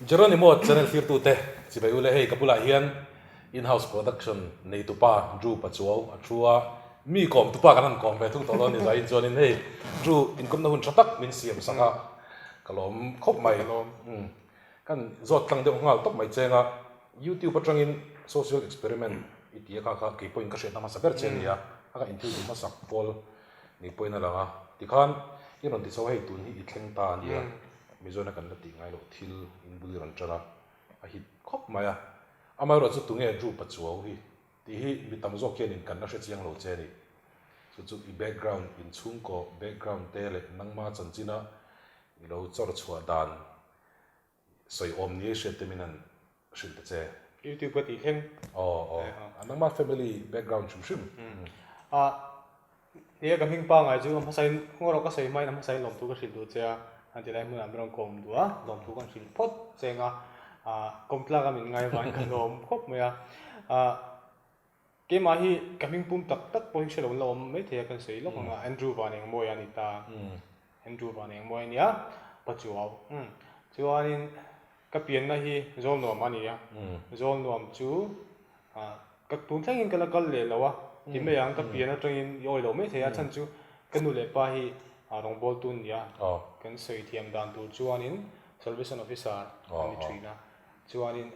Jeronimo channel thirtute chibai ule hei ka bulah hian in-house production neitupa Drew Pachuau a thu a, mi kawmtupa kan han kawm ve thung tawh lo a ni zaiin chuanin hei Drew inkawmna hun tha tak min siam sak a, ka lawm khawp mai. Kan zawt tlang deuh nghal tawp mai cheng a, YouTube atangin social experiment i ti a kha kha kei pawhin ka hriatna hmasa ber che a ni a, a ka inthil duh hmasak pawl ni pawhin a lang a, tikhan i rawn ti chho hei tun hi i thleng ta a nia, Mizona kan la tih ngai loh thil in bul i rawn tan a, a hit khawp mai a, amaherawh chu tunge Drew Pachuau hi tih hi mi tam zawk hianin kan la hre chiang lo che a ni. Chu chu i background, inchhungkaw background te leh nangma chanchina i lo chawr chhuah dan sawi awm ni hriat te min han hrilh ta che. YouTube ka tih thleng. Aw aw. A nangma family background hrim hrim. A nia ka hming pangai chu a hmasain ngaw rawh ka sawi hmain a hmasain lawmthu ka hrilh duh che a, an ti lai hmunah min rawn kawm duh a, lawmthu kan hrilh phawt cheng a, kawm tlak a min ngai avangin ka lawm khawp mai a. Keimah hi ka hming pum tak tak pawh hi hre lo la awm maithei a kan sawi lawk ang a, Andrew Van Engmawi a ni ta. Andrew Van Engmawi a nia, Pachuau. Chuanin ka pianna hi Zawlnuam a ni a, Zawlnuam chu ka tun thlengin ka la kal leh lo a, ti mai ang ka pian atangin i awi lo maithei a, chhan chu ka nu leh pa hi rawngbawltu an ni a, kan sawi thiam dan tur chuanin Salvation Officer a ni thin a, chuanin.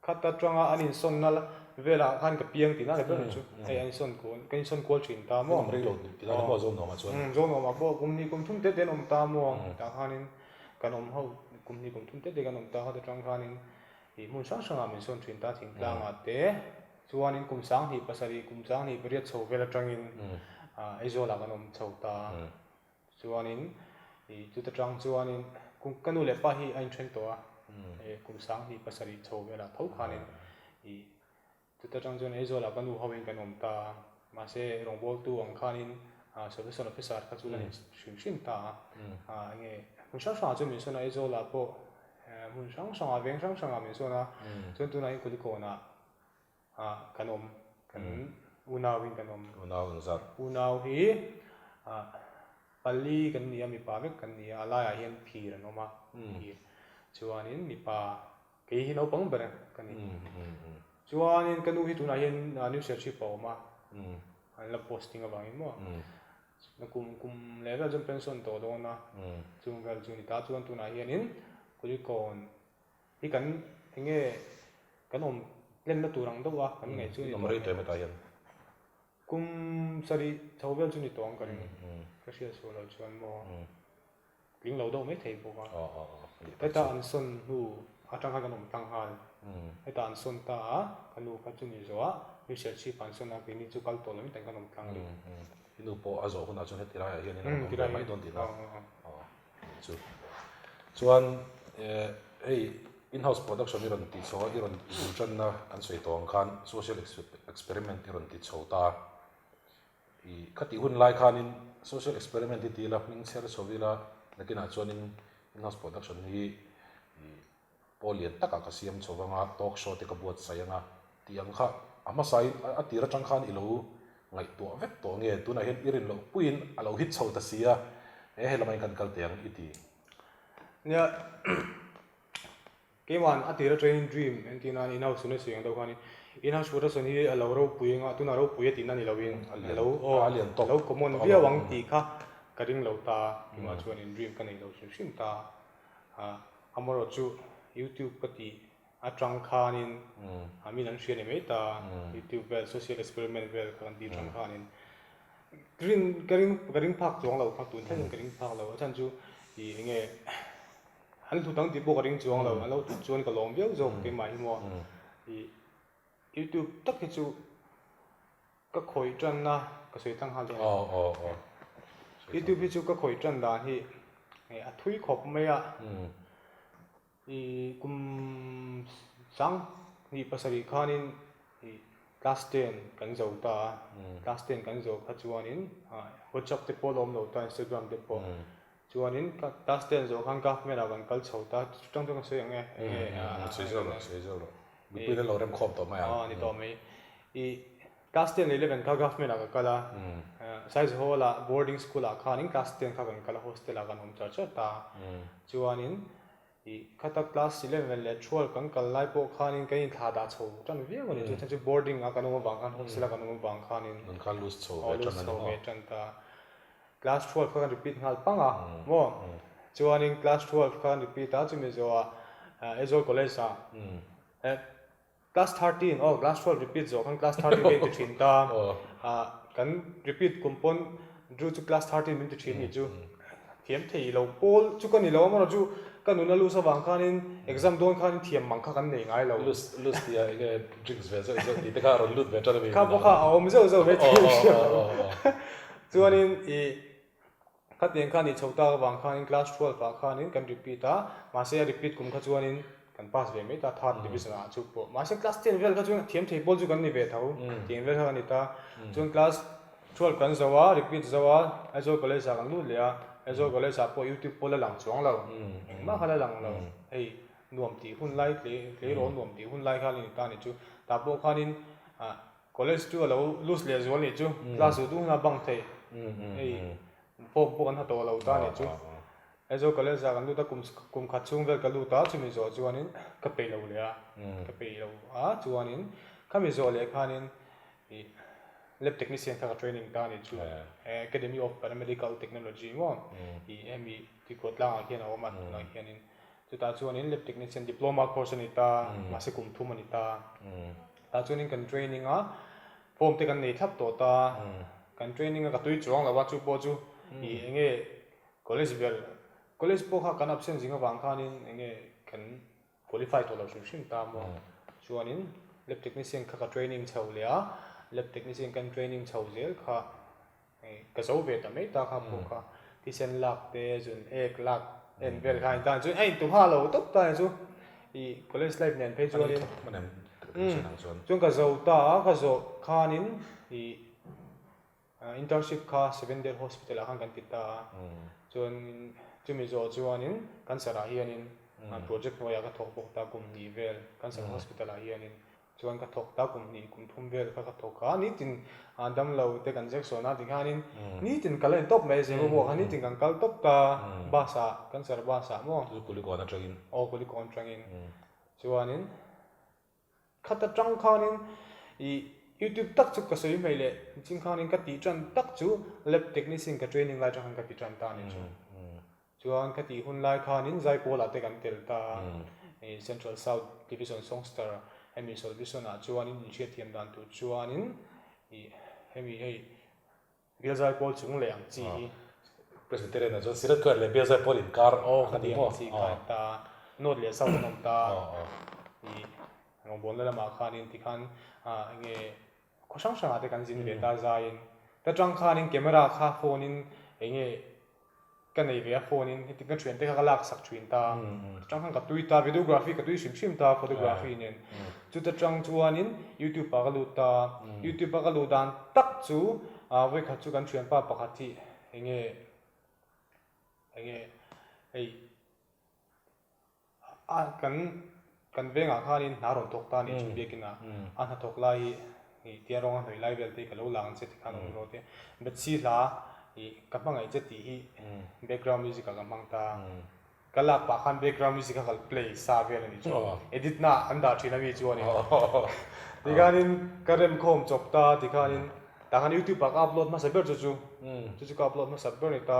Khat atanga an insawnna velah khan ka piang tihna ni ber chu hei an insawn kual kan insawn kual thin ta maw? Awm rei lo tihna ni maw Zawlnuamah chuan? Umm Zawlnuamah pawh kum hnih kum thum te te an awm ta maw? Tah khanin kan awm ho kum hnih kum thum te te kan awm ta khat atang khanin ih hmun hrang hrangah min sawn thin ta thingtlangah te chuanin kum sanghnih pasarih kum sanghnih pariat chho vel atangin Aizawlah kan awm chho ta. Chuanin ih chuta tang chuanin kum ka nu leh pa hi a inthen tawh a, eh kum sanghnih pasarih chho velah tho khanin ih chuta tang chuan Aizawlah ka nu hoin kan awm ta a, mahse rawngbawltu ang khanin ah solution officer kha chu la ni hrim hrim ta a, ah enge hmun hrang hrangah chuan min sawn a Aizawlah pawh hmun hrang hrangah veng hrang hrangah min sawn a, chuan tunah hian Kulikawnah ah kan awm kan unau in kan awm. Unau engzat? Unau hi ah pali kan ni a mipa vek kan ni a a laiah hian phir an awm a phir chuanin mipa kei hi naupang ber ka ni chuanin ka nu hi tunah hian new serchhip a awm a an la posting avangin maw kum kum leh vel chuan pension tawh dawn a chung vel chu ni ta chuan tunah hianin Kulikawn Hi kan enge kan awm tlenna tur ang deuh a kan ngaih chu ni tawh ang. Kum sarih chho vel chu ni tawh ang ka ring. Ka hriat suah loh chuan maw tling lo deuh mai thei bawk a. Heta an sawn hnu atang khan kan awm tlang nghal. Heta an sawn ta a, ka nu kha chu ni zawh a, mi serchhip an sawn a, keini chu kal tawh lo in tan kan awm tlang rih. I nu pawh a zawh hunah chuan heti laiah hian in awm ve mai dawn tihna. Chu chuan hei in-house production i rawn tih chho a, i rawn bul tanna kan sawi tawh ang khan social experiment i rawn ti chho ta a. Ih khatih hun lai khanin social experiment hi ti ila hming chher chho ila nakinah chuanin in-house production hi ih Pawl lian takah ka siam chho vang a, talk show te ka buatsaih ang a tih ang kha a hmasain a tir atang khan i lo ngaihtuah vek tawh nge tunah hian i rin loh puiin a lo hit chho ta si a, he he lamah hian kan kal teh ang i ti. Nia, keima'n a tir atangin dream entir nan in-house hun a sawi ang deuh khanin in-house production hi a lo ropui ang a, tunah ropui a tihna ni loin a lo aw a lo common viau ang tih kha ka ring lo ta, keimah chuanin dream ka nei lo hrim hrim ta. Amaherawh chu YouTube ka tih atang khanin a min an hria ni mai ta, YouTube vel social experiment vel kha kan tih atang khanin rin ka ring ka ring phak chuang lo kha tun thlengin ka ring phak lo a chhan chu ih eng nge an hlut ang tih pawh ka ring chuang lo an lo hlut chuan ka lawm viau zawk keimah hi maw ih YouTube tak hi chu. Ka khawih tanna ka sawi tlang nghal dawn a. YouTube hi chu ka khawih tan dan hi a thui khawp mai a. Ih kum sanghnih pasarih khanin ih class ten kan zo ta a. Class ten kan zo kha chuanin WhatsApp te pawh a la awm lo ta Instagram te pawh. Chuanin class ten zawh khan government ah kan kal chho ta. Chutang chuan ka sawi ang e. Sawi zawk rawh, sawi zawk rawh. Mipui an lo rem khawm tawh mai ang. Aw ni tawh mai. I class ten leh 11 kha government ah ka kal a, Size Hall ah boarding school ah khanin class ten kha kan kal a, hostel ah kan awm char char ta. Chuanin. Ih, khata class 11 leh 12 kan kal lai pawh khanin kan inthlah dah chho tan viau a ni chu. Chhan chu boarding a kan awm avang khan hostel a kan awm avang khanin Nun kha loose chho ve tan a ni maw? Loose chho ve tan ta. Class 12 kha kan repeat nghal pang a maw? Chuanin class 12 kha kan repeat a, chumi zawhah Aizawl College ah Class 13 aw class 12 repeat zawh khan class 13 ka inti thin ta ah kan repeat kum pawn Drew chu class 13 min ti thin nih chu thiam thei lo pawl chu ka ni lo amarawh chu ka nuna loose avang khanin exam dawn khanin thiam mang kha kan nei ngai lo. Loose loose tia enge drinks ve zeuh zeuh tih te kha a rawn lut ve tan a mi. Kha pawh kha a awm zeuh zeuh ve thei hriat lo chuanin ih Khatiang kha nih chho tak avang khanin class 12 ah khanin kan repeat a, mahse a repeat kum kha chuanin kan pass ve mai ta third division ah chu pawh. Mahse class 10 vel kha chuan thiam thei pawl chu kan ni ve tho, tiang vel kha kan ni ta. Chuan class 12 kan zo a, repeat zo a, Aizawl college ah kan lut leh a, Aizawl college ah pawh youtube pawh la lang chuang lo, engmah kha la lang lo. Hei nuam tih hun lai tleirawl nuam tih hun lai kha a ni ta ni chu. Tah pawh khanin ah College chu a lo loose leh zual nih chu, class duh duh hunah bang theih hei form pawh kan ha tawh lo ta nih chu. Aizawl college ah kan lut a, kum kum khat chhung vel ka lut a, chumi zawh chuanin ka peih lo leh a, ka peih lo a chuanin khami zawh leh khanin ih lab technician kha ka training ta nih chu, Academy of Paramedical Technology maw ih hemi Tuikhuah tlangah khian a awm a tunah khianin chutah chuanin lab technician diploma course a ni ta, mahse kum thum a ni ta. Tah chuanin kan training a, form te kan nei thlap tawh ta, kan training a ka tui chuang lo a, chu pawh chu ih eng nge college ber, college pawh kha kan absent zing avang khanin eng nge kan qualify tawh lo hrim hrim ta maw, chuanin lab technician kha ka training chho leh a, lab technician kan training chho zel kha Ka zo ve ta mai ta kha pawh kha thisen lak te zun ek lak en vel kha tan chuan a intu nghal lo tawp ta chu i college life nen phei chuan in chuan ka zo ta a ka zawh khanin i internship kha seven day hospital ah khan kan ti ta a chuan chumi zawh chuanin cancer ah hianin project hnuaiah ka thawk bawk ta kum hnih vel cancer hospital ah hianin Chuan ka thawk ta kum hnih kum thum vel kha ka thawk a, nitin damlo te kan zek sawn a tikhanin nitin ka la in tawp mai zing ruak a nitin kan kal tawp ta bus ah cancer bus ah maw. Chu Kulikawn atangin. Aw Kulikawn atangin. Chuanin khata tang khanin ih youtube tak chu ka sawi hmei leh ching khanin ka tih tan tak chu lab technician ka training lai tang khan ka ti tan ta a ni chu. Chuan ka tih hun lai khanin Zaipawlah te kan tel ta a, Central South Division Songster hemi Solvision ah chuanin inhriatthiam dan tur chuanin ih hemi hei Bial Zaipawl chung leh ang chi hi. Presbyterian ah chuan Sirat Choir leh Bial Zaipawl inkar a ni maw? Aw chi kha ta a, North leh South an awm ta a, ih rawngbawlna lamah khanin tikhan ah enge khaw hrang hrangah te kan zin ve ta zaiin ta tang khanin camera kha phone in enge ka nei ve a phone in heti ka thian te kha ka lak sak thin ta ta tang khan ka tui ta videography ka tui hrim hrim ta photography nen chuta tang chuanin youtube ah ka lut ta youtube a ka luh dan tak chu ah vawikhat chu kan thianpa pakhat hi enge enge hei A kan kan vengah khanin hna rawn thawk ta a nih chu biakin a, a hnathawk lai hi ih tia rawng a hnawih lai vel te hi ka lo lang che tikhan awm rawh te Bethsy hla ih ka hmangaih che tih hi background music ah ka hmang ta a, ka lak pah khan background music a kal play sa vel a nih chu edit na an dah thin a mi chu a ni tikhanin ka remkhawm chawp ta tikhanin tah khan youtube ah ka upload hmasa ber chu chu chu chu ka upload hmasa ber a ni ta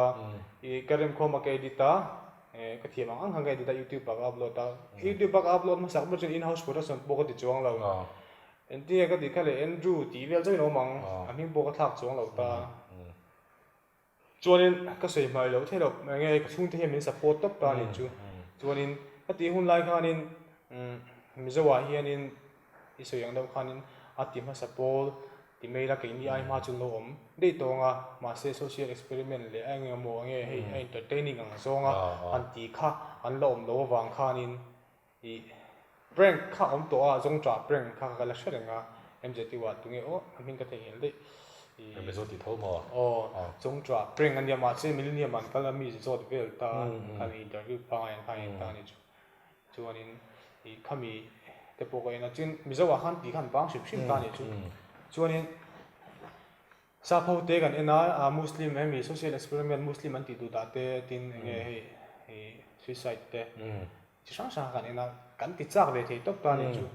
ih ka remkhawm a ka edit a. Ka thiam ang ang khan ka edit a youtube ah ka upload a youtube a ka upload hmasak ber chuan in house production pawh ka ti chuang lo engtin nge ka tih kha le Andrew tih vel chauhin a awm ang a hming pawh ka thlak chuang lo ta chuanin ka sawi hmai loh theih loh enge ka chhungte hian min support tawp ta a nih chu chuanin ka tih hun lai khanin Mizo ah hianin i sawi ang deuh khanin a ti hmasa pawl Ti mai la keini ai hma chu an lo awm daih tawng a, mahse social experiment leh a eng emaw enge hei a entertaining ang zawnga han ti kha an la awm lo avang khanin ih prank kha awm tawh a, zawngṭah prank kha ka la hre reng a, MZU ah tunge aw a hming ka theihnghilh daih ih Mizo ti tho maw? Aw zawngṭah prank a nia mahse millennium ah an kal a mi zawt vel ta kha mi interview pangai ang khan a en ta a ni chu. Chuanin ih khami te pawh ka en a, chuan Mizo ah khan tih khan vang hrim hrim ta a nih chu. Chuanin sap ho te kan en a, ah Muslim hemi social experiment Muslim an tih duh dah te tin eng nge hei ih suicide te. Chi hrang hrang kan en a, kan ti chak ve thei tawp ta a nih chu.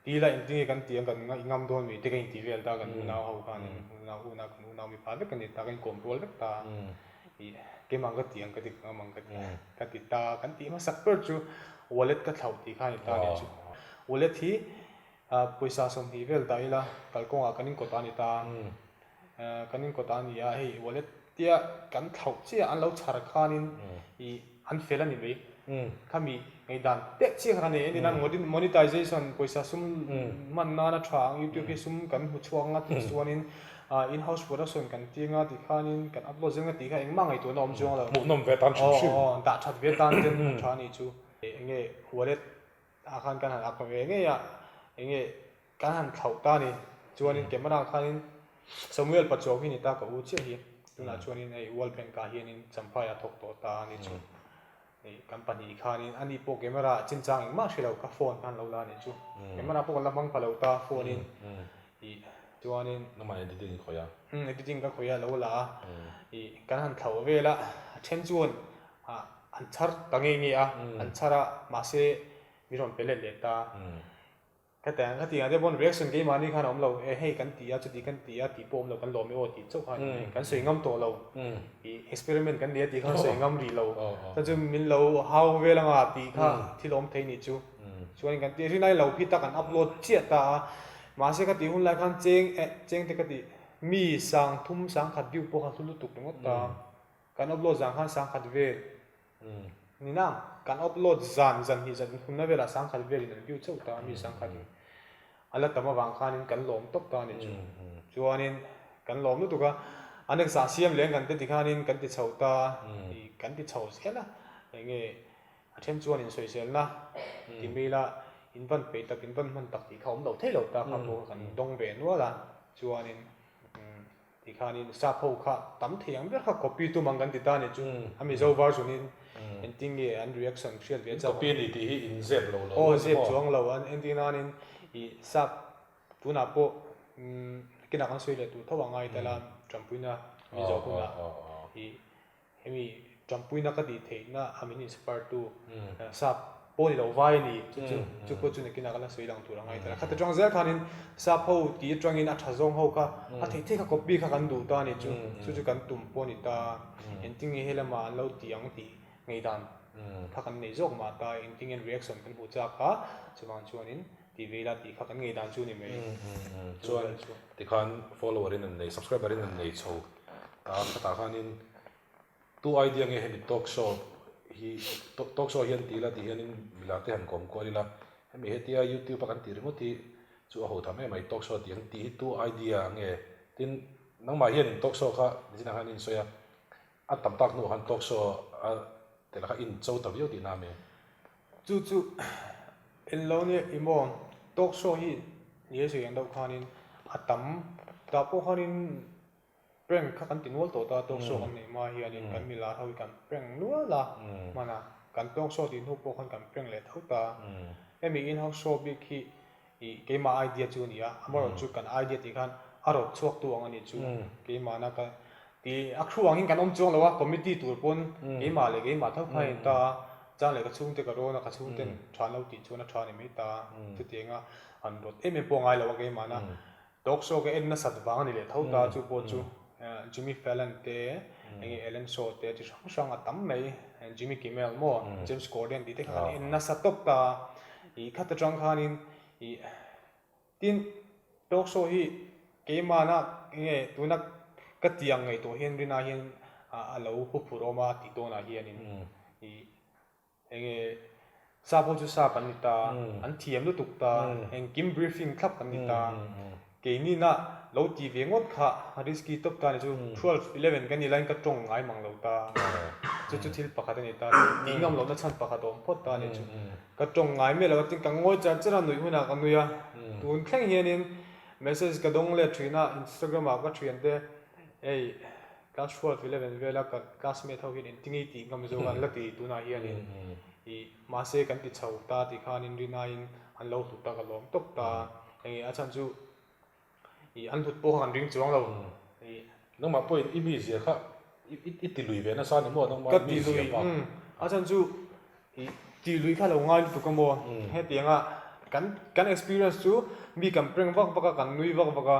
Ti la engtin nge kan tih ang kan i ngam dawn mi te ka inti vel ta kan unau ho khan in unau unau kan unau mipa vek kan ni ta kan inkawm rual vek ta ih keimah ka tih ang ka ti ka ngam ang ka ti ka ti ta kan tih hmasak ber chu wallet ka thlauh tih kha a ni ta a nih chu. Wallet hi pawisa 20 vel dah ila kalkawngah kan inkawt a ni ta Kan inkawt a ni a, hei wallet tia kan thlauh chiah an lo chhar khanin ih an fel a ni mai. Khami ngaihdan pek chiah kha kan nei. Entin a monetization pawisa sum hman nana tha ang youtube hi sum kan hmu chhuak anga tih chuanin in-house production kan ti anga tih khanin kan upload zel anga tih kha engmah ngaihtuahna awm chuang lo. Hmuhnawm ve tan hrim hrim. Aw aw dah that ve tan ten a tha a nih chu. Enge wallet ah khan kan han ak ve ngei a, enge Kan han thlauh ta a ni. Chuanin camera khanin Samuel Pachuau hi ni ta ka u chiah hi. Tunah chuanin hei World Bank ah hianin Champhai a thawk tawh ta a ni chu. Hei kan pahnih khanin ani pawh camera chinchang engmah hre lo ka phone khan lo la a nih chu. Camera pawh kan la hmang pha lo ta phone in ih chuanin. Nangmah editing i khawih a? Umm editing ka khawih a lo la a. Ih kan han thlauh vel a, a then chuan an chhar ta nge nge a, an chhar a mahse mi rawn pe let leh ta. Ka ti ang, ka ti ang te pawn reaction keimahni khan a awm lo, e hei kan ti a, chuti kan ti a tih pawh awm lo, kan lawm e aw tih chauh khan kan sawi ngam tawh lo, ih experiment kan nei a tih khan sawi ngam rih lo, chuan chu min lo hau vel anga tih kha thil awm thei nih chu, chuan kan ti rinai lo khi tak an upload chiah ta a, mahse ka tih hun lai khan cheng eh cheng te ka tih mi 3000 100 view pawh kha hlu lutuk ringawt ta, kan upload zan khan 1000 vel. Ni nang, kan upload zan zan hi zan hunna velah 1000 velin an view chauh ta a mi 1000 in a la tam avang khanin kan lawm tawp ta a ni chu. Chuanin kan lawm lutuk a, a next ah siam leh kan te ti khanin kan ti chho ta i kan ti chho zel a, enge a then chuan insawiselna ti mai ila in van peih tak in van hman tak tih kha awm lo thei lo ta kha pawh kan dawng ve nual a, chuanin Tikhanin sap ho kha tam thei ang ber kha copy tum ang kan ti ta a ni chu. A Mizo version in engtin nge an reaction hriat ve chauh. Copy a ni tih hi in zep lo lo. Aw zep chuang lo an entir nanin ih sap tunah pawh kinah kan sawi leh tur tho a ngai tel a tanpuina Mizo hunah ih Hemi tanpuina ka tih theihna a min inspire tu sap pawh ni lo vai a ni chu chu chu pawh chu nakinah ka la sawi lang tur a ngai ta kha ta tang zel khanin sap ho tih atangin a tha zawng ho kha a theih theih kha copy kha kan duh ta a ni chu chu chu kan tum pawh a ni ta engtin nge helamah an lo ti ang tih ngeidan kha kan nei zawk mah ta engtin nge reaction kan hmuh chak kha chuvang chuanin tih ve ila tih kha kan ngeidan chu a ni mai. Chuan tikhan follower in an nei subscriber in an nei chho ta khatah khanin tu idea nge hemi talk show hi talk show hian ti ila ti hianin milar te han kawm kual ila hemi hetia youtube a kan tih ringawt hi chu a ho tham em mai talk show tih ang tih hi tu idea nge tin nangmah hianin talk show kha nichinah khan in sawi a a tam tak hnuah khan talk show a tel kha in cho ta viau tihna a mi. Chu chu en lo nia i maw talk show hi ni a sawi ang deuh khanin a tam tah pawh khanin Prank kha kan ti nual tawh ta, talk show kan neih hma hianin kan milar ho hi kan prank nual a, hmana kan talk show tih hnu pawh khan kan prank leh tho ta. Hemi in-house show bik hi ih keimah idea chu a ni a, amaherawh chu kan idea tih khan a rawt chhuak tu ang a nih chu keimahna ka ti a thu angin kan awm chuang lo a, committee tur pawn keimah leh keimah tho kha a in ta a, chang leh ka chhungte ka rawn a, ka chhungten tha an lo tih chuan a tha a ni mai ta, chutianga an rawt em em pawh a ngai lo a keimahna. Talk show ka en nasat vang a ni leh tho ta chu pawh chu Jimmy Fallon te enge Ellen show te chi hrang hrang a tam mai Jimmy Kimmel maw James Corden tih te kha kan en nasa tawp ta ih khat atang khanin ih tin talk show hi keimahna enge tuna ka tiang ngaihtuah hian rinah hian a lo huphurh awm a tih dawnah hianin ih Enge sap ho chu sap an ni ta, an thiam lutuk ta, engkim briefing thlap an ni ta. Keinina lo ti ve ngawt kha risky tawp ta ni chu 12, 11 ka nih laiin ka tawng ngai mang lo ta. Chu chu thil pakhat a ni ta. Tih ngam lohna chhan pakhat a awm phawt ta ni chu. Ka tawng ngai miah lo a tin ka ngawi char char a nuih hunah ka nui a. Tun thleng hianin message ka dawng let thin a Instagram ah ka thiante hei Class 12, 11 vela ka classmate ho hian engtinge i tih ngam zawk a an la ti tunah hianin ih mahse kan ti chho ta tih khanin rinaiin an lo hlut ta ka lawm tawp ta enge a chhan chu ih an hlut pawh kha kan ring chuang lo ih. Nangmah pawhin i mizia kha i ti lui ve nasa ni maw nangmah mizia bak. Ka ti lui a chhan chu ih. Tih lui kha lo ngai lutuk a maw? Hetianga kan kan experience chu mi kan prank vak vak a, kan nui vak vak a,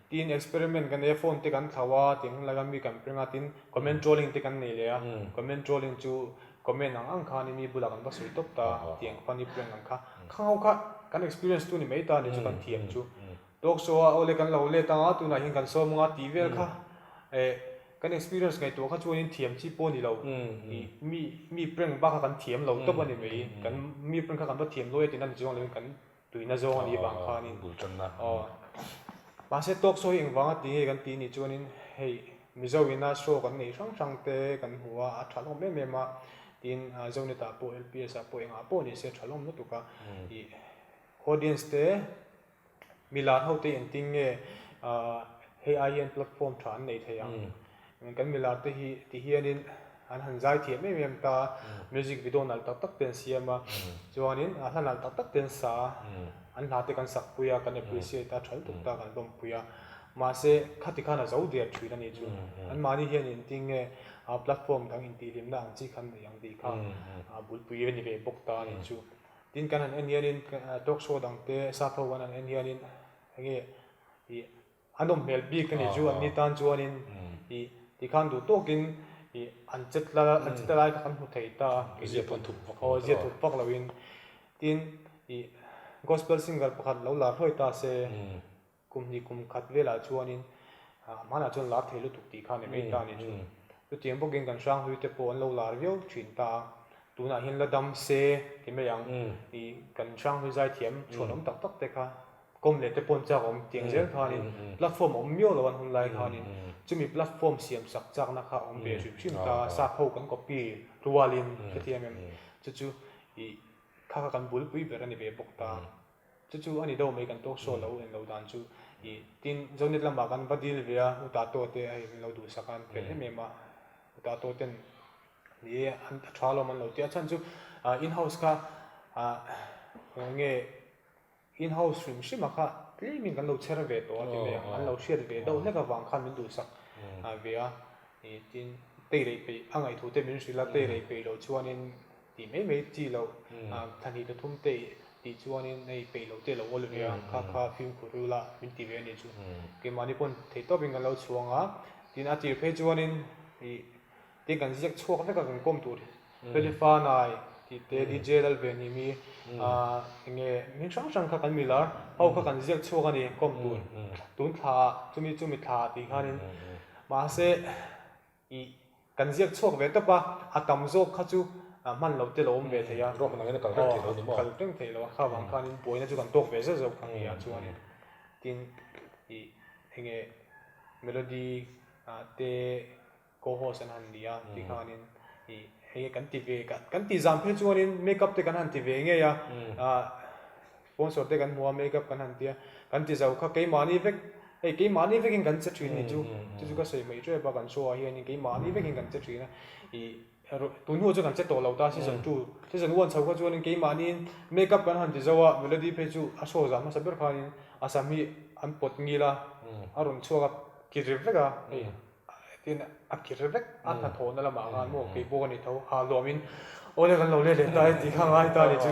tin experiment kan nei a, phone te kan thlau a, tiang hun laia mi kan prank a, tin comment trolling te kan nei leh a, comment trolling chu comment ang ang khanin mi bulah kan va sawi tawp ta, tiang funny prank ang kha, khang ho kha kan experience tu ni mai ta ni chu kan thiam chu. Talk show a awle kan lo let anga tunah hian kan sawm anga tih vel kha eh kan experience ngaihtuah kha chuanin thiam chi pawh ni lo ih mi mi prank bak kha kan thiam lo tawp a ni mai kan mi prank kha kan va thiam lawi a tihna ni chuang loin kan tuina zawng a nih vang khanin aw mahse talk show hi engvanga ti nge kan tih nih chuanin hei Mizo ina show kan neih hrang hrang te kan hmu a a tha hlawm em em a tin Zonet ah pawh LPS ah pawh engah pawh ni se a tha hlawm lutuk a ih audience te Milar ho te engtin nge hei ai hian platform tha an nei thei ang? Kan milar te hi ti hianin an han zai thiam em em ta, music video nalh tak tak te an siam a, chuanin a hla nalh tak tak te an sa a, an hla te kan sak pui a, kan appreciate a, tha lutuk ta kan lawmpui a. Mahse khati khan a zo der thin a nih chu. Anmahni hian engtin nge platform dang intihhlimna ang chi kha an nei ang tih kha bulpui a ni ve bawk ta a nih chu. Tin kan han en hianin talk show dang te sap ho an han en hianin enge ih a nawm hmel bik a nih chu an ni tan chuanin ih tikhan duh tawkin ih an che tla an che lai kha kan hmu thei ta a. Zia pawh an thup vak lo. Aw zia thup vak loin tin ih gospel singer pakhat lo lar hluai ta se Kum hnih kum khat velah chuanin hmanah chuan lar thei lutuk tih kha ni mai ta a ni chu. Chutiang bawkin kan hranghlui te pawh an lo lar viau thin ta a, tunah hian la dam se ti mai ang ih kan hranghlui zaithiam chhuanawm tak tak te kha kawm leh te pawh an chak awm tiang zel khanin platform a awm miau lo an hun lai khanin chumi platform siam sak chakna kha a awm ve hrim hrim ta a, sap ho kan copy rualin hetiang em chu chu ih kha kha kan bulpui ber a ni ve bawk ta. Chu chu a ni deuh mai kan talk show lo en lo dan chu ih tin Zonet lamah kan va deal ve a Utah tawh te hei min lo duhsak a an fel em em a Utah tawh ten ni e an a tha alawm an lo ti a chhan chu ah in house kha ah eng nge in house hrim hrim a kha tlem in kan lo chher ve tawh a ti mai ang an lo hriat ve deuh hlek avang khan min duhsak ve a ih tin tei rei peih a ngaih thu te min hrilh a tei rei peih loh chuanin Tih mai mai chi loh thla hnih thla thum te tih chuanin hei peih loh te lo awl ve a, kha kha fimkhur rul a min ti ve a nih chu. Keimahni pawn thei tawpin kan lo chhuang a, tin a tir phei chuanin ih tin kan ziak chhuak vek a kan kawm tur Felifa Nai tih te DJ Lalvenhimi ah eng nge hming hrang hrang kha kan milar ho kha kan ziak chhuak a ni kawm tur tun thla ah chumi chumi thla ah tih khanin mahse Ih, kan ziak chhuak ve tawp a, a tam zawk kha chu hman loh te lo awm ve thei a. Ruahman angin a kal reng thei lo ni maw? Kal reng thei lo a, kha vang khanin buaina chu kan tawk ve zeuh zeuh kha nia chuanin tin ih enge melody ah te co-host an han ni a ti khanin ih enge kan ti ve kan tih zan phei chuanin makeup te kan han ti ve ngei a ah Sponsor te kan hmu a, make up kan han tia, kan ti zo kha keimahni vek, hei keimahni vekin kan che thin ni chu, chu chu ka sawi mai tep a kan show ah hianin keimahni vekin kan che thin a, ih tun hnu chu kan che tawh lo ta season 2, season 1 chho kha chuanin keimahniin make up kan han ti zo a, Melody phei chu a show zah hmasa ber khanin a sam hi an pawt ngil a, a rawn chhuak a ki ri vek a, hei. Tin a kir vek a hnathawhna lamah khan maw kei pawh ka ni tho ha luamin awle kan lo let leh ta e tih kha ngai ta a ni chu.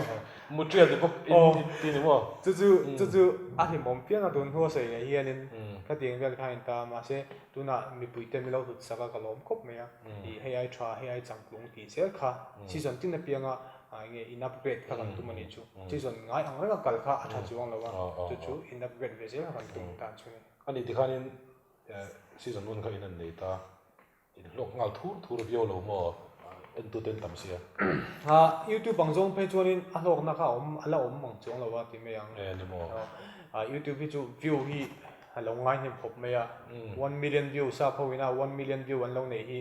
Muṭial ti bawk in ti ni maw? Chu chu chu chu a hlimawm piang a tun hnu a sawi leh hianin khatiang vel kha a inta a mahse tunah mipui te min lo hlut sak a ka lawm khawp mai a ih hei ai tha hei ai changtlung tih zel kha season tin apianga enge in upgrade kha kan tum a nih chu season ngai ang renga kal kha a tha chuang lo a chu chu in upgrade ve zel kha kan tum ta chu ni. A nih tikhanin Season 1 kha in an nei ta, in hlawk nghal thur thur viau lo maw entute an tam sia. Ha YouTube ang zawng phei chuanin a hlawkna kha a awm a la awm ang chuang lo a ti mai ang. E ni maw. YouTube hi chu view hi a lo ngai hnem khawp mai a, 1 million view sap ho ina 1 million view an lo neih hi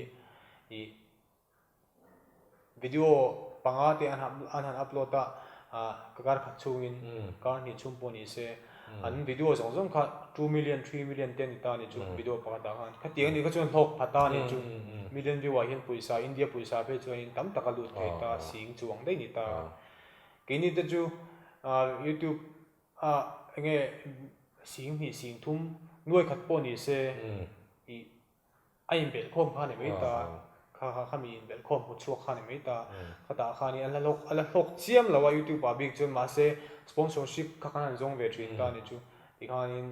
ih Video panga te an han upload a, ka kar khat chhungin kar hnih chhung pawh ni se, an video zawng zawng kha 2 million, 3 million te a ni ta a ni chu video pakhat ah khan. Khatiang a nih kha chuan hlawk phat a ni chu. Million view ah hian pawisa, India pawisa phei chuanin tam tak a lut thei ta, sing chuang daih ni ta. Keini te chu YouTube ah enge sing hnih sing thum nuai khat pawh ni se ih A inbelh khawm kha a ni mai ta. Kha kha khami inbelhkhawm hmu chhuak kha ni mai ta. Khatah khanin a la hlawk a la hlawk chiam lo a youtube ah bik chuan mahse sponsorship kha kan han zawng ve thin ta ni chu. Tikhanin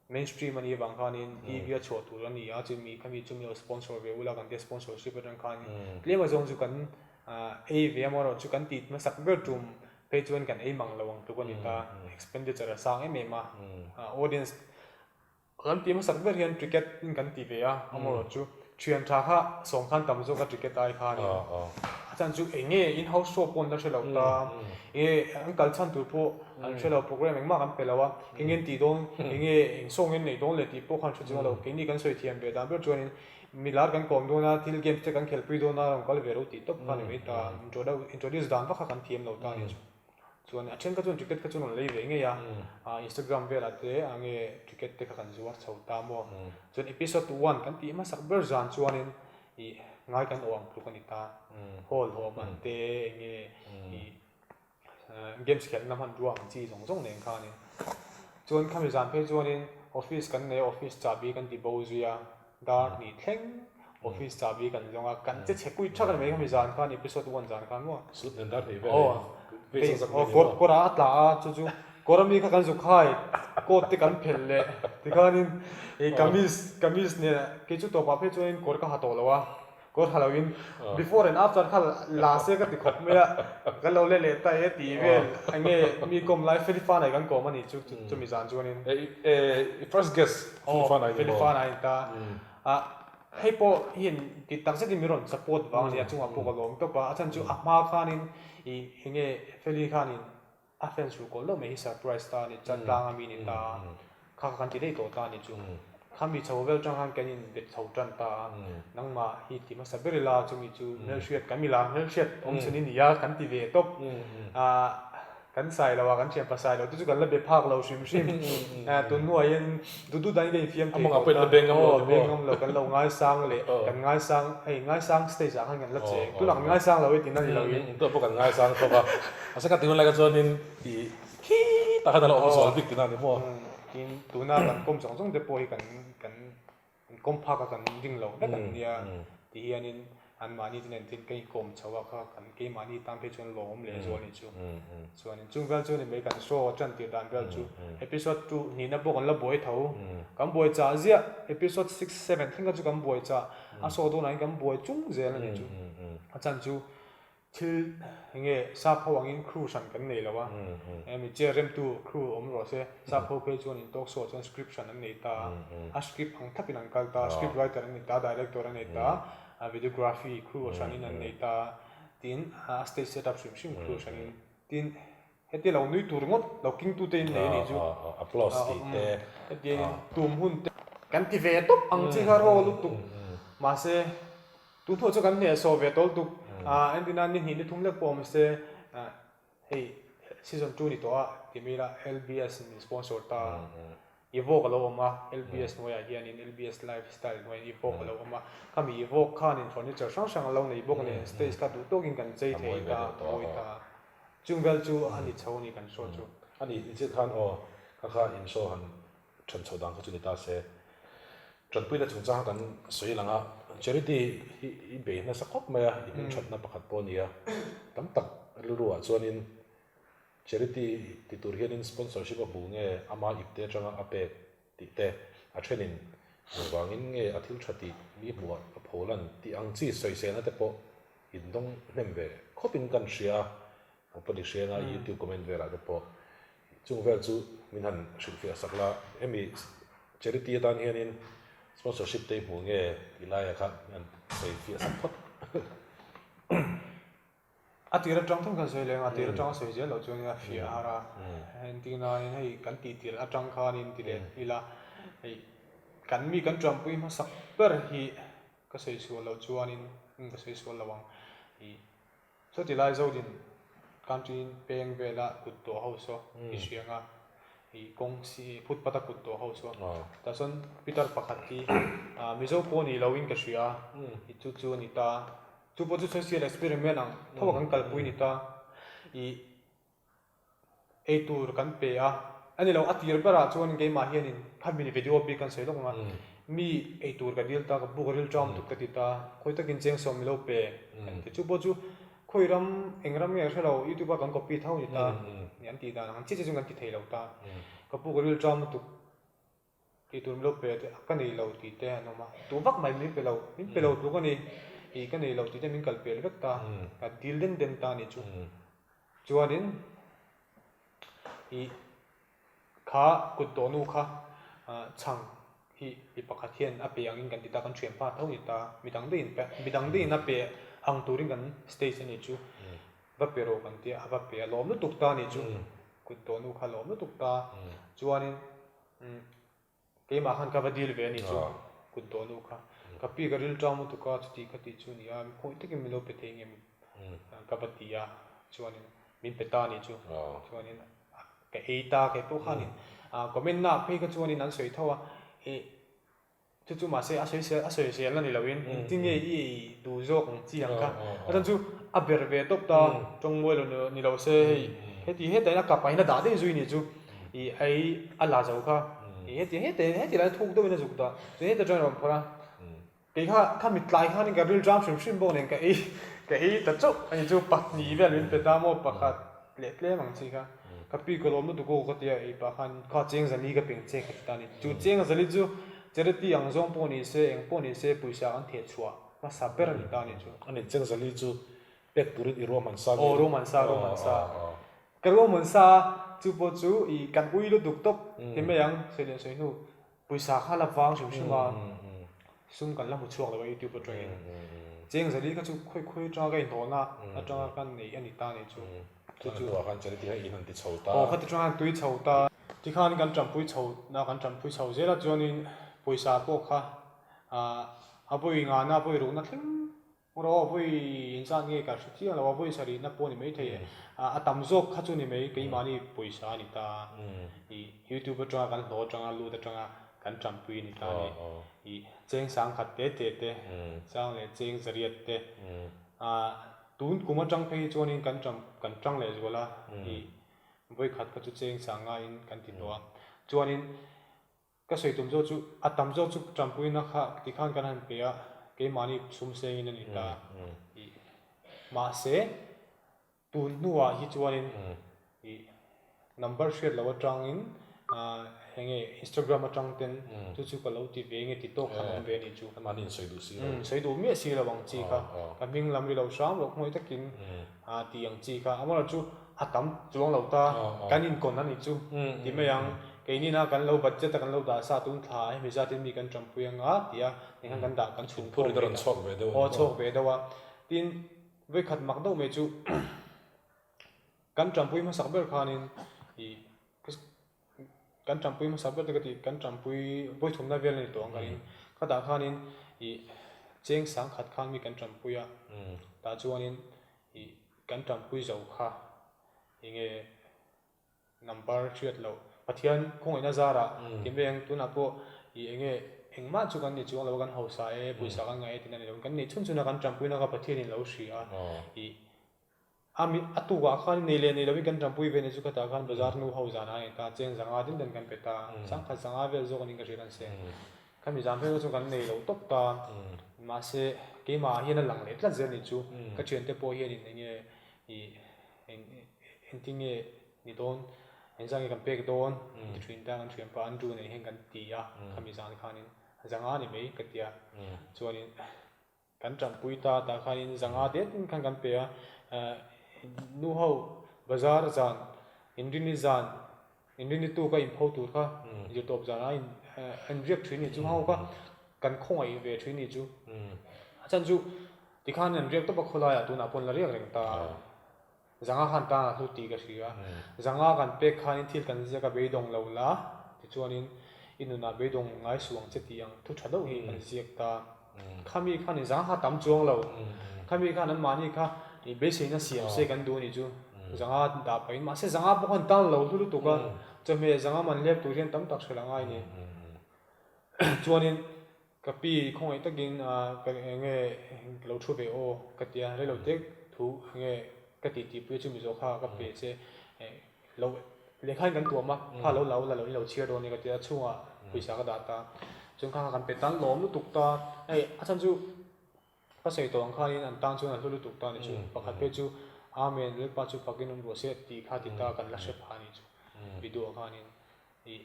mainstream a nih avang khanin TV a chhuah tur a ni a chumi khami chu min lo sponsor ve ula kan tia sponsorship atang khanin tlem azawng chu kan ei ve amaherawh chu kan tih hmasak ber tum phei chuan kan ei mang lo ang tluk a ni ta. Expenditure a sang em em a audience Kan tih hmasak ber hian ticket in kan ti ve a, amaherawh chu thian tha kha sawm khan tam zawk a ticket ai khanin a chhan chu eng nge in house show pawh an la hre lo ta, eng nge an kal chhan tur pawh an hre lo, program engmah kan pe lo a, eng nge an tih dawn, eng nge eng sawng nge an neih dawn leh tih pawh khan hre chuang lo, keini kan sawi thiam ve dan ber chuanin milar kan kawm dawn a, thil games te kan khelpui dawn a rawn kal ve ro tih tawp kha a ni mai ta, introduce dan vak kha kan thiam lo ta a nih chu. Chuan a then kha chuan ticket kha chuan rawn lei ve ngei a, Instagram velah te a nge ticket te kha kan zuar chho ta maw. Chuan episode one kan tih hmasak ber zan chuanin ih ngai kan awh ang tluk a ni ta. Hall haw man te enge ih games khelhna hmanrua ang chi zawng zawng nen khanin. Chuan khami zan phei chuanin office kan nei a, office chahbi kan ti bo zui a. Dar hnih thleng office chahbi kan zawng a, kan che chhe kuit thak a ni mai khami zan khan episode one zan khan maw. Suit nen dar hnih vel ei vei zak zak mai ni maw. Kawr ah a tla a chu chu kawr ami kha kan zuk hai coat te kan phelh leh tikhanin ih kamis kamis nen kei chu tawpah phei chuanin kawr ka ha tawh lo a. Kawr ha loin before and after kha la se ka ti khawp mai a, kan lo let leh ta e tih vel eng nge mi kawm lai Feli Fanai kan kawm a nih chu chumi zan chuanin. I first guest Feli Fanai ni maw? Feli Fanai ni ta. A hei pawh hian ti tak zetin min rawn support vang a nia chungah pawh ka lawm tawp a, a chhan chu a hma khanin ih eng nge Feli khanin A fans ruh kawl deuh mai hi surprise ta a ni, chaltlang a mi ni ta a, kha kha kan ti daih tawh ta a ni chu. Kha mi chho vel tang khan kan in bet chho tan ta a, nangmah hi ti hmasa ber ila chumi chu hmelhriat kan mi lar hmelhriat awm chhun i ni a kan ti ve tawp. Ah kan sai lo a, kan thianpa sai lo te chu kan la be phak lo hrim hrim. Tun hnuah hian duh duh dan in ka infiam thei tawh ta, aw beng ngam lo kan lo ngaisang leh kan ngaisang hei ngaisang stage ah khan kan la cheng, tunah kan ngaisang lo e tihna ni lo in. Tunah pawh kan ngaisang tawp a. Mahse ka tihun lai kha chuanin i khi tak khan a lo awm zual bik tihna a ni maw? Tin, tuna kan kawm zawng zawng te pawh hi kan kan inkawm phak a kan ring lo vek an nia ti hianin anmahni te nen tin ka inkawm chho a kha kan keimahni tan phei chuan lawm leh zual a nih chu. Chuanin chung vel chu ni mai kan show a tan tir dan vel chu episode two nihna pawh kan la buai tho. Kan buai chah ziah episode six seven thleng kha chu kan buai chah a show dawnah hian kan buai chung zel a nih chu. A chhan chu Thil enge sap ho angin crew hran kan nei lo a, hemi chair remtu crew awm rawh se, sap ho phei chuan in talk show ah chuan script hran an nei ta a, a script ang thlapin an kal ta a, script writer an nei ta a, director an nei ta a, videography crew hranin an nei ta a, tin a stage set up hrim hrim crew hranin, tin hetia lo nui tur ngawt lo king tute in nei a nih chu, applause tih te, hetiangin tum hun te kan ti ve tawp ang chi kha raw lutuk mahse. Tu hnuah chu kan hneh sawh ve tawl tuk. Entina ni hnih ni thum lek pawh awm se hei season 2 ni tawh a ti mai ila LBS in min sponsor ta a. Evoque a lo awm a LBS hnuaiah hianin LBS lifestyle hnuaiin Evoque a lo awm a. Khami Evoque khanin furniture hrang hrang a lo nei bawk nen stage kha duh tawkin kan chei thei ta a mawi ta. Chung vel chu a ni chho a ni kan show chu. A ni inchhir khan aw kha kha in show han Ṭhan chho dan kha chu ni ta se. Ṭanpuina chungchang kha kan sawi lang a, charity hi i bei nasa khawp mai a, i hmingṭhatna pakhat pawh a ni a. Tam tak rilruah chuanin charity ti tur hianin sponsorship a hmu nge ama ipte aṭanga a pek tih te, a ṭhenin engvangin nge a thil ṭha tih mi hmuh a pholan tih ang chi sawiselna te pawh indawng hnem ve khawpin kan hria a, Company hrianga youtube comment velah te pawh chung vel chu min han hrilhfiah sak la, hemi charity atan hianin sponsorship te i hmuh nge tih laiah khan min han sawifiah sak phawt. A tir atang thung khan sawi leh ang, a tir atanga sawi zel loh chuan a fiah har a, engtin hei kan tih tir atang khanin ti leh ila hei kan mi kan tanpui hmasak ber hi ka sawi sual loh chuanin ka sawi sual lo ang ih. Chuti lai Zodin country peng vela kut tawh ho saw i hria nga i kawng si footpath a kut tawh ho saw tah chuan pitar pakhat hi Mizo pawh ni lo in ka hria i chu chu a ni ta chu pawh chu social experiment ang tho a kan kalpui ni ta i Ei tur kan pe a, a ni lo a tir berah chuan keimah hianin khami video bik kan sawi lawk ang a, Mi ei tur ka dil ta, ka pu ka ril ṭam tuk ka ti ta, khawi takin cheng sawm mi lo pe kan ti. Chu pawh chu khawi ram eng ram nge ka hre lo, youtube a kan copy tho ni ta, an tih dan ang chiah chiah chu kan ti thei lo ta. Ka pu ka ril ṭam lutuk ei tur mi lo pe te ka nei lo tih te an awm a, duh vak mai min pe lo, min pe lo tluk a ni, ih ka nei lo tih te min kal pel vek ta, ka dil den den ta a nih chu. Chuanin ih Kha kut tawh nu kha chhang hi mi pakhat hian a pe angin kan ti ta, kan thianpa tho ni ta, midang deuhin midang deuhin a pe ang turin kan stage a nih chu va pe rawh kan tia a va pe a lawm lutuk ta a nih chu kut tawh nu kha lawm lutuk ta chuanin Keimah khan ka va dil ve a nih chu, kut dawh nu kha. Ka pi ka ril ṭang lutuk a, chuti kha tih chu a ni a, mi khawi takin min lo pe thei nge ka va ti a, chuanin min pe ta a nih chu. Chuanin ka ei ta kei pawh khanin comment na phei kha chuanin an sawi tho a, ih chu chu mahse a sawi a sawi zel a ni loin engtin nge i ei duh zawk ang chi ang kha. A chhan chu a ber ve tawp ta, tawng mawi lo ni lo se hei heti hetah hian a kapah hian a dah daih zui a nih chu. I ei a la zo kha i heti heti heti lai thuk deuhin a zuk dah chuan heta chuan a rawn phawrh a kei kha kha mit tlai khanin ka ril ṭam hrim hrim bawk nen ka ei ka ei ta chauh a ni chu pahnih vel min pe ta maw pakhat leh tlem ang chi kha ka pi ka lawm lutuk aw ka tia ei pah khan kha cheng zali ka peng che ka ti ta a ni chu cheng zali chu charity ang zawng pawh ni se eng pawh ni se pawisa kan theh chhuah hmasa ber a ni ta a ni chu. A ni cheng zali chu pek turin i ruahman sa Aw ruahman sa ruahman sa. Ka ruahman sa chu pawh chu i kan ui lutuk tawp ti mai ang sawi leh sawi hnu pawisa kha la vang hrim hrim a sum kan la hmu chhuak lo a youtube atangin cheng zali kha chu khawi khawi atanga ka inhlawhna atanga ka neih a ni ta nih chu chu chu khan charity kha in han ti chho ta aw khati atanga tui chho ta tikhan kan tanpui chho na kan tanpui chho zel a chuanin pawisa pawh kha a vawi ngana vawi rukna thleng Rawh vawi inzat nge ka hre chiang lo a, vawi sarihna pawh ni maithei e. A tam zawk kha chu ni mai, keimahni pawisa a ni ta. Ih youtube atanga kan hlawh atanga lut atanga kan tanpui a ni ta a ni. Ih cheng sangkhat te te te, chang leh cheng zariat te. Tun kum atang phei hi chuanin kan kan tang leh zual a, ih vawi khat kha chu cheng sangngaiin kan ti tawh a. Chuanin Ka sawi tum zawk chu a tam zawk chu tanpuina kha tikhan kan han pe a, keimahni sum sengin a ni ta ih. Mahse, tun hnuah hi chuanin ih number hriat loh atangin eng nge Instagram atang ten chu chu ka lo ti ve nge ti tawk khan awm ve a nih chu. Mahni in sawi duh si lo. Sawi duh miah si lo ang chi kha. Ka hming lam ri lo hram loh hmuai takin tih ang chi kha. Amaherawhchu chu a tam chuang lo ta, kan inkawn a nih chu ti mai ang. Keinin a kan lo budget a kan lo dah sa tun thla ah hemi zatin mi kan tanpui anga ti a tikhan kan dah kan chhun khawm mai ta. Aw chhuak ve deuh a. Tin, vawikhat mak deuh mai chu kan tanpui hmasak ber khanin ih kan tanpui hmasak ber te ka tih kan tanpui vawithumna vel a ni tawh ang ka ring. Khatah khanin ih cheng sangkhat khan mi kan tanpui a, tah chuanin ih kan tanpui zo kha enge number hriat loh Pathian khawngaihna zarah ti mai ang tunah pawh ih enge engmah chu kan ni chuang lo a kan hausa e pawisa kan ngaih e tihna ni lo kan neih chhun chhun a kan tanpuina kha Pathianin lo hria ih a mi a tukah khan nei leh nei lovin kan tanpui ve ni chu khatah khan bazar nu ho zanah a ni ta cheng zanga din dan kan pe ta sangkhat zanga vel zawk anin ka hria kan seng Khami zan phei chu kan nei lo tawp ta, mahse keimah ah hian a lang leh tlat zel nih chu, ka thiante pawh hianin eng nge ih eng engtin nge ni dawn, engzah nge kan pek dawn ti thin ta kan thianpa Andrew nen hian kan ti a, khami zan khanin zanga ni mai ka ti a, chuanin Kan tanpui ta tah khanin zanga det in khan kan pe a, nu ho bazar zan, inrini zan, inrini tu ka inpho tur kha zirtawp zan a in riak thin ni chu ho kha kan khawngaih ve thin ni chu. A chhan chu tikhan an riak tawp a khawlaiah tunah pawn la riak reng ta. Zanga khan tan a hlu tih ka hria. Zanga kan pek khanin thil kan ziak a beidawng lo la, tichuanin i nunah beidawng ngai suh ang che tih ang thu tha deuh hi kan ziak ta. Khami khanin zanga kha tam chuang lo. Khami khan anmahni kha i beiseina siam se kan duh a nih chu. Zanga dah pahin mahse zanga pawh khan tan lo hlu lutuk a, chawhmeh zanga man hlep tur hian tam tak hrilh a ngai ni. Chuanin Ka pi khawngaih takin ka eng nge ka lo thu ve aw ka ti a, reilo tek thu eng nge ka tih tih pui chu mizo kha ka pe che lo lehkha in kan tuam a, kha lo la ula lo in lo chhiar dawn nia ka ti a, chhungah pawisa ka dah ta. Chuan kha kha kan pe tan lawm lutuk ta. Hei a chhan chu ka sawi tawh ang khanin an tan chuan a hlu lutuk ta a ni chu. Pakhat phei chu Amen Lalpa chu fakin awm rawh se tih kha ti ta kan la hre phah a ni chu video ah khanin ih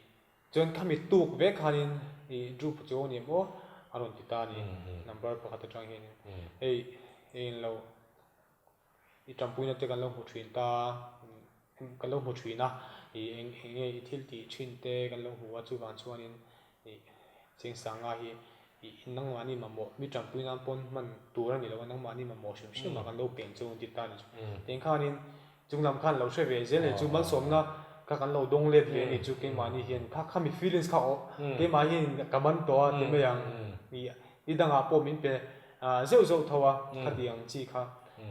chuan khami tuk vek khanin ih Drew chu a ni em aw a rawn ti ta a ni number pakhat atang hianin hei eng lo I tanpuina te kan lo hmu thin ta, kan lo hmu thin a, ih eng eng nge i thil tih thin te kan lo hmu a, chuvang chuanin ih Chengsanga hi ih nangmahni mamawh mi tanpui nan pawn hman tur a ni lo a, nangmahni mamawh hrim hrim ah kan lo peng chu an ti ta a ni chu. Tiang khanin chung lam khan lo hre ve zel a ni chu, malsawmna kha kan lo dawng let ve a ni chu keimahni hian kha khami feelings kha aw keimah hian ka man tawh a ti mai ang ih ni dangah pawh min pe zeuh zeuh tho a, khati ang chi kha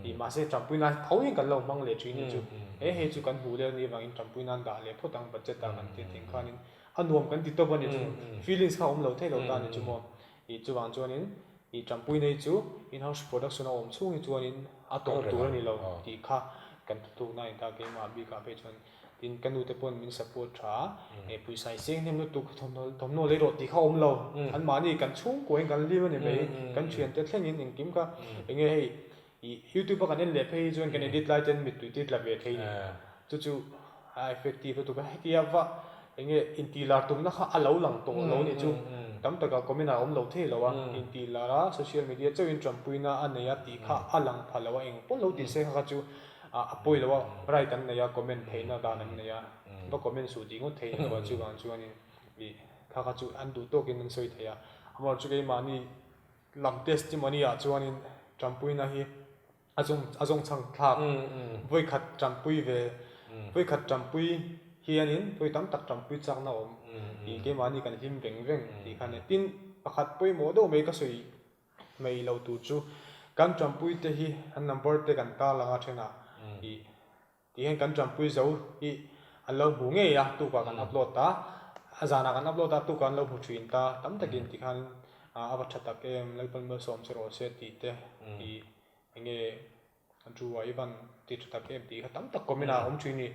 ih mahse tanpui nan tho in kan lo hmang leh thin hi chu he hei chu kan hmuh leh anih avangin tanpui nan dah leh phawt ang budget ah kan ti thin khanin a nuam kan ti tawp a ni chu feelings kha a awm lo thei lo ta a ni chu maw ih chuvang chuanin ih tanpui nei chu in house production a awm chhung hi chuanin a tawp tur a ni lo tih kha kan thutlukna a ni ta keimah bikah phei chuan Tin, ka nute pawn min support tha a, eh pawisa i seng hnem lutuk, thawmhnaw thawmhnaw lei rawh tih kha awm lo. Anmahni kan chhungkuain kan hlim a ni mai, kan thiante thlengin engkim kha eng nge hei ih youtube a kan en leh phei hi chuan kan edit lai ten mittui te tla ve thei ni. Chu chu a effective lutuk a, hetia va eng nge intih lar tumna kha a lo lang tawh lo ni chu tam takah comment ah a awm lo thei lo a, intih lar a social media chauhin tanpuina a nei a tih kha a lang pha lo a, eng pawn lo tih se kha kha chu a pawi lo a, right an nei a, comment theihna dan an nei a, va comment suh tih ngawt thei lo a, chuvang chuanin ih kha kha chu an duh tawkin an sawi thei a, amaherawhchu keimahni lam testimony ah chuanin tanpuina hi a zawng a zawng chhang thlak vawikhat tanpui ve vawikhat tanpui hianin vawi tam tak tanpui chakna a awm ih keimahni kan hlim veng veng tih kha a nia, tin pakhat pawimawh deuh mai ka sawi Hmei lo tur chu kan tanpui te hi an number te kan tarlang a thenah ih ti hian kan tanpui zo hi an lo hmu ngei a tukah kan upload ta a zanah kan upload a tukah an lo hmu thin ta tam takin tikhan a va tha tak em Lalpan malsawm che rawh se tih te ih enge Chu a Ivan ti tha tak em tih kha tam tak comment ah a awm thin ni.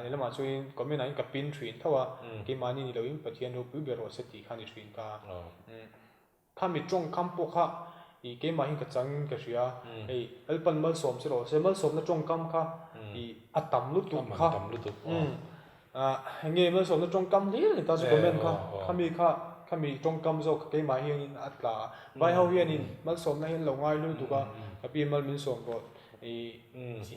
Leh lamah chuanin comment ah in ka pin thin tho a, keimahni ni loin Pathian ropui ber rawh se tih kha a ni thin ta. Khami tawngkam pawh kha ih keimah hian ka chang in ka hria, hei Lalpan malsawm che rawh se, malsawmna tawngkam kha ih a tam lutuk kha. Enge malsawmna tawngkam hlir a ni ta chu comment kha, khami kha khami tawngkam zawk kha keimah hianin a tla a, vai ho hianin malsawmna hi an lo ngai lutuk a, ka pi mal min sawm rawh ih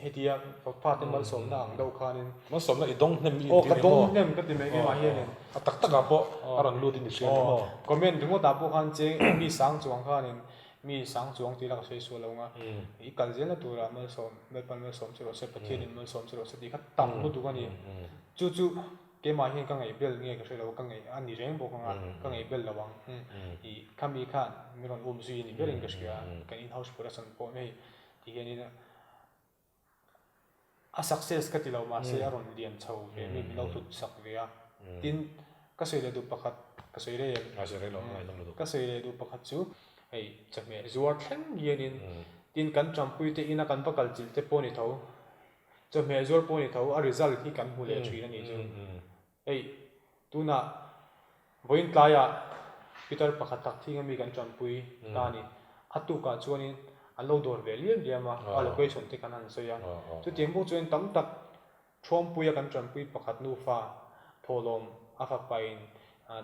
hetia fate malsawmna ang deuh khanin. Malsawmna i dawng hnem i inti ni maw? Aw ka dawng hnem ka ti mai keimah hianin. A tak takah pawh a rawn lut in i hria ni maw? Comment ringawt ah pawh khan cheng mi sang chuang khanin Mi sang chuang tih lak a sawi sual lo nga, i kal zelna turah malsawm, Lalpan malsawm che rawh se, Pathianin malsawm che rawh se tih kha tam lutuk a ni. Chu chu keimah hian ka ngaih bel nge ka hre lo, ka ngaih a ni reng bawk anga, ka ngaih bel lo ang. Ih khami khan min rawn um zui a ni berin ka hria, kan in-house production pawh hei ti hianin A success ka ti lo mahse a rawn lian chho ve mi min lo hlut sak ve a. Tin, ka sawi leh duh pakhat, ka sawi rei em? A sawi rei lo, a ngaihnawm lutuk. Ka sawi leh duh pakhat chu hei chawhmeh zuar thleng hianin tin kan tanpui te ina kan va kal chilh te pawh ni tho, chawhmeh zuar pawh ni tho a result hi kan hmu leh thin a nih chu. Hei, tunah vawiin tlaiah Peter pakhat tak thing ami kan tanpui ta a ni. A tukah chuanin an lo dawr ve liam liam a, a location te kan han sawi a. Chutiang bawk chuan tam tak Thuampuia kan tanpui pakhat nufa thawhlawm a fapain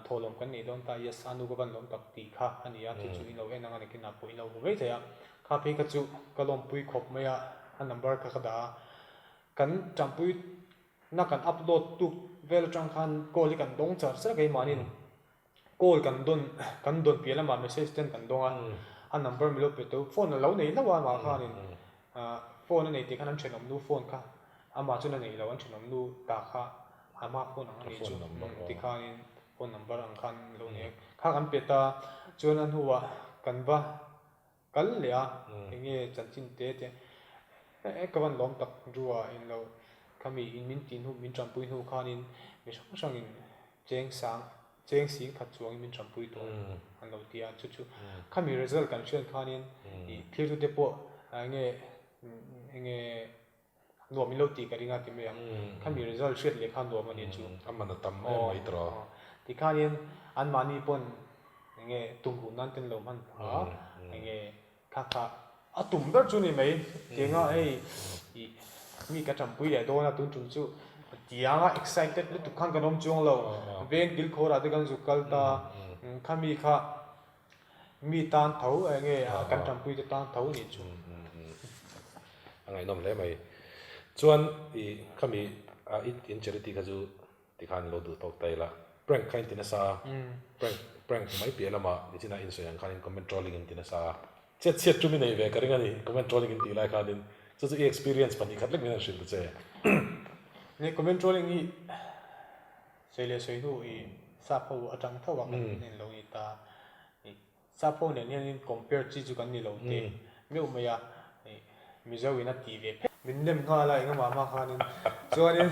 thawhlawm kan neih dawn ta, yes, a nu ka van lawm tak tih kha a ni a, chu chu in lo en ang a, nakinah pawh in lo hmu mai thei a. Kha phei kha chu ka lawmpui khawp mai a, a number kha ka dah a. Kan tanpui Na kan upload tuk vel atang khan call hi kan dawng char char keimahnin call kan dawn kan dawn piah lamah message ten kan dawng a, a number milo pe teuh phone a lo nei hlauh a amah khanin phone a nei tih khan an thenawm nu phone kha amah chuan a nei lo an thenawm nu ta kha ama phone ang a nih chu tikhanin phone number ang khan lo nei a kha kan pe ta chuan a hnuah kan va Kal leh a, eng nge chanchin te te e ka van lawm tak Drew-a in lo khami in min tih hnu min tanpui hnu khanin mi hrang hrangin cheng sang cheng sing khat chuangin min tanpui tawh an lo ti a, chu chu khami result kan hriat khanin ih thiltute pawh eng nge eng nge Nuam in lo tih ka ring a ti mai ang. Khami result hriat leh kha nuam a nih chu. A man a tam em mai tawh. Tikhanin anmahni pawn Enge tum huh nan ten lo hman phah a, enge kha kha a tum ber chu ni mai tianga hei ih mi ka tanpui leh dawn a tun tum chu tianga excited lutuk khan kan awm chuang lo veng kil khawr ah te kan zuk kal ta khami kha mi tan tho enge kan tanpui te tan tho nih chu. A ngaihnawm hle mai. Chuan ih khami in charity kha chu Tikhan lo duh tawk ta ila. Prank kha in ti nasa a, prank prank mai piah lamah nichina insawi ang khan in comment trolling in ti nasa a. Chhiat chhiat tum i nei ve ka ring a ni, comment trolling in tih lai khanin chu chu i experience 2 khat lek min han hrilh ta che. Ni comment trolling hi sawi leh sawi hnu i sap ho atang tho a kan en lo ni ta. Sap ho nen hian in compare chi chu kan ni lo teh meuh mai a, Mizo in a tih ve phet. Min nem nghal a engemaw hma khanin chuanin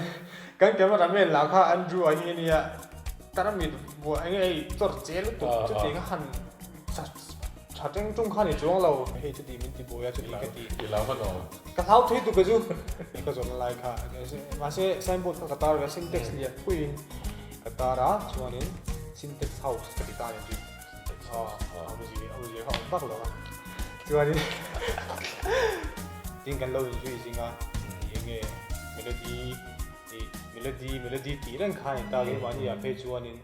kan camera man lah kha Andrew a hi ania tarmit buah enge hei chawr che lutuk chuti kha han tha teng tung kha ni chuang lo hei chuti min ti buai a chuti ka ti. I hlau hman aw. Ka hlau thei tuk e chu ka zawrhna lai kha mahse signboard kha ka tar ve a syntax lian puiin ka tar a chuanin syntax house ka ti ta a ni chu. Chuanin tin kan lo inzui zing a eng nge melody ih melody melody tih reng kha a ni ta keimahni ah phei chuanin.